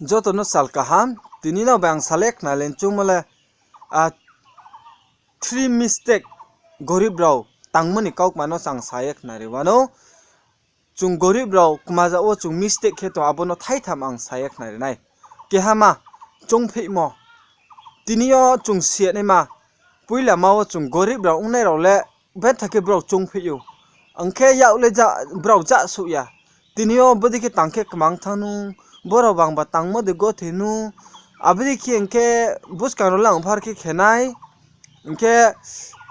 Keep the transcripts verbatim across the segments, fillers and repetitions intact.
Joto no sal kaham, tini nrao bai ang sa le khnari choungmo le, a, three mistake gorib rao tangmo ni kaukma no se ang sa ye khnari wanou. Chung gorib rao kmaja wo chung mistake khe tong, abo no thaitham ang sa ye khnari nai. Kehama, choungpheihmo. Tini yo chung si ya naima, poilama wo chung gorib rao ongnai rao le, betha khe brao choungpheih ou. Ang khe yak le ja, brao jasouh ya. Tini yo bodei khe tang khe kmang thanng nu, brao bangba tangmo de gothe nu, abo dei khe ang khe buskang rao le ang phar khe khe nai, ang khe,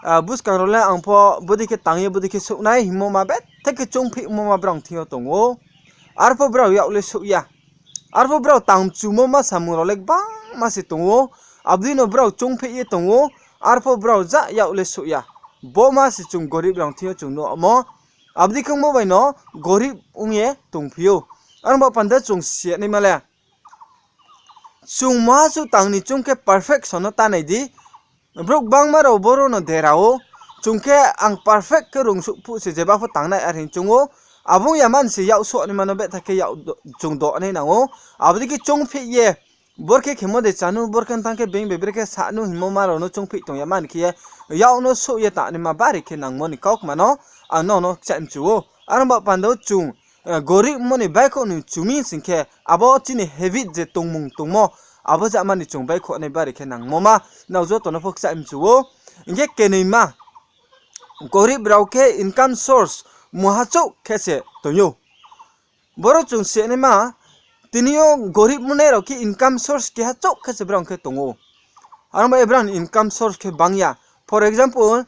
a, buskang rao le ang pho bodei khe tang ye bodei khe souh nai hingmo ma betha khe choungpheihmo ma brao thing yo tong ou. Arpho brao yak le souh ya. Arpho brao tang mchumo ma samung rao le gbangma se tong ou. Abo dei no brao choungpheih ye tong ou. Arpho brao ja yak le souh ya. Bo ma se chung gorib rao thing yo chung nuhmo. Abo dei khemo bai no gorib ong ye tongphi ou. Aro ba panda chung si ya naima le, chung maha suh tang ni choung khe perfection no ta nai di. Brouh gbangma rao boro no dera ou. Chung khe ang perfect khe rungsouh phuh se jeba pho tang nai are hing choung ou. Abo ong ya man se yak souh naima no betha khe yak do-, chung do nai nang ou. Abo dei khe choungpheih ye, bor khe khemo de chá nu, bor khe thanng khe being bai brekhe sa nu hingmo ma rao no choungpheih tong ya man khe ye, yak no souh ye ta naima bari khe nangmo ni kaukma no ang nrao no kchai mchu ou. Aro ba panda wo chung, e, gorib mo ni baihkhouh ni mchu mi sing khe, abo chini habit je tongmung tongmo, abo jama ni chung baihkhouh nai bari khe nangmo ma, nrao joto no pho kchai mchu ou. Hing khe kenoima, gorib rao khe income source muha chouh khe se tong ou. Boro chung si ya naima, tini yo gorib monai rao khe income source keha chouh khe se brao khe tong ou. Aro ba ye brao ni income source khe bang ya. For example,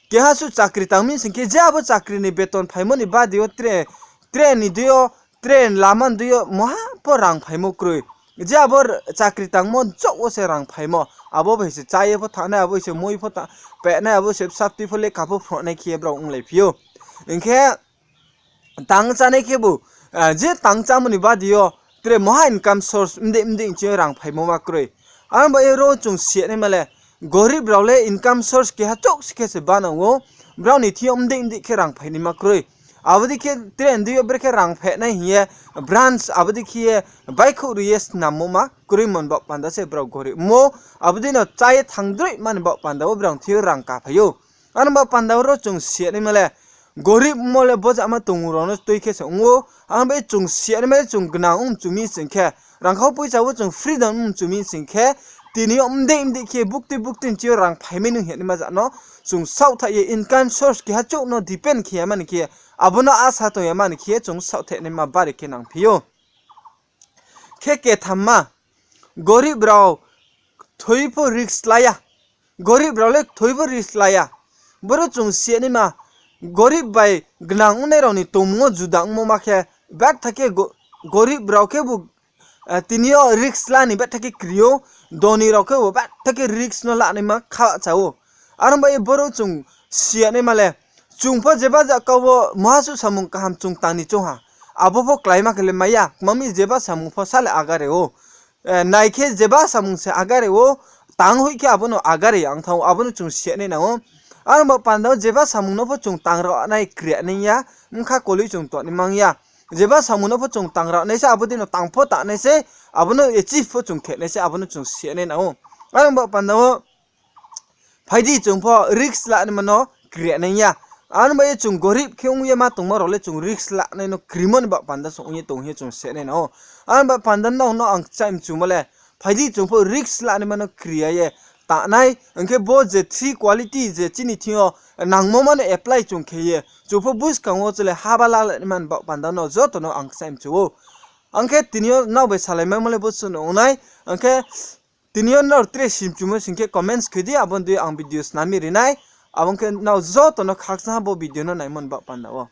keha suh chakri tang mi sing khe, je abo chakri ni beton phaimo ni bade yo tre, tre ni dei yo, tre lama ni dei yo muha pho rang phaimo kroi. Je abo chakri tangmo chouh wo se rang phaimo. Abo bai se chá ye pho thanng nai, abo se moi pho ta-, peh nai, abo se bsa tui pho lekha pho phroh nai khe ye brao onglaiphi ou. Hing khe, tang chánai khebu, a, je tang chámo ni bade yo, tre muha income source mdei mdei ching yo rang phaimo ma kroi. Aro ba ye ro chung si ya naima le, gorib rao le income source keha chouh se khe se banang ou, brao ni thing yo mdei mdei khe rang phai naima kroi. Abo dei khe tre ni dei yo brekhe rang pheh nai hing ye, branch abo dei khe ye, baihkhouh ri ye snammo ma kroimo ni baoh panda se brao gorib mo, abo dei no chá ye thanngdroih mani baoh panda wo brao thing yo rang kaphai ou. Aro ba panda wo ro chung si ya naima le, gorib mo le bo jama tong rao no tui khe se ong ou. Aro ba ye chung si ya naima le chung gnang ong mchu mi sing khe, rangkhau poicha wo chung freedom ong mchu mi sing khe, tini yo mdei mdei khe buktui buktui ching yo rang phaimai nung hing ye naima ja no, chung saohthaih ye income source keha chouh no depend khe ya mani khe, abo no asa tong ya mani khe chung saohthaih naima bari khe nangphi ou. Khe kethamma, gorib rao thoi pho risk la ya. Gorib rao le thoi pho risk la ya. Boro chung si ya naima, gorib bai gnang ongnai rao ni tongmung wo juda ongmo ma khe, betha khe go-, gorib rao khebu, a, tini yo risk la ni betha khe kri ou, doni rao khebu betha khe risk no la naima kha cha ou. Aro ba ye boro chung si ya naima le, chung pho jeba ja kau wo muha suh samung kaham chung tang ni choung ha. Abo pho kláima khe le mai ya, kma mi jeba samung pho sa le agare ou. E, nai khe jeba samung se agare ou, tang hoih khe abo no agare ang thanng ou, abo no chung si ya nai nang ou. Aro ba panda wo jeba samung no pho chung tang rao nai kri nai ya, bkha koloi chung tong nai mang ya. Jeba samung no pho chung tang rao nai se, abo dei no tang pho ta nai se, abo no achieve pho chung khe nai se, abo no chung si ya nai nang ou. Aro ba panda wo phai di chung pho risk la naima no kri nai ya. Aro ba ye chung gorib khe ong ye ma tongmo rao le chung risk la nai no krimo ni baoh panda se ong ye tong hing ye chung si ya nai nang ou. Aro ba panda nrao no ang kchai mchumo le, phai di chung pho risk la naima no kri ya ye ta nai, hing khe bo je three quality je chini thing yo nangmo ma no apply chung khe ye, chung pho buskang wo chole haba la naima ni baoh panda no joto no ang kchai mchu ou. Ang khe tini yo nrao bai salaimaimo le bo suh no ong nai, ang khe tini yo nrao tre simchumo sing khe comments khe di, abo ni dei ang video snam mi ri nai, abo khe nrao joto no khakchangha bo video no naimo ni baoh panda wo.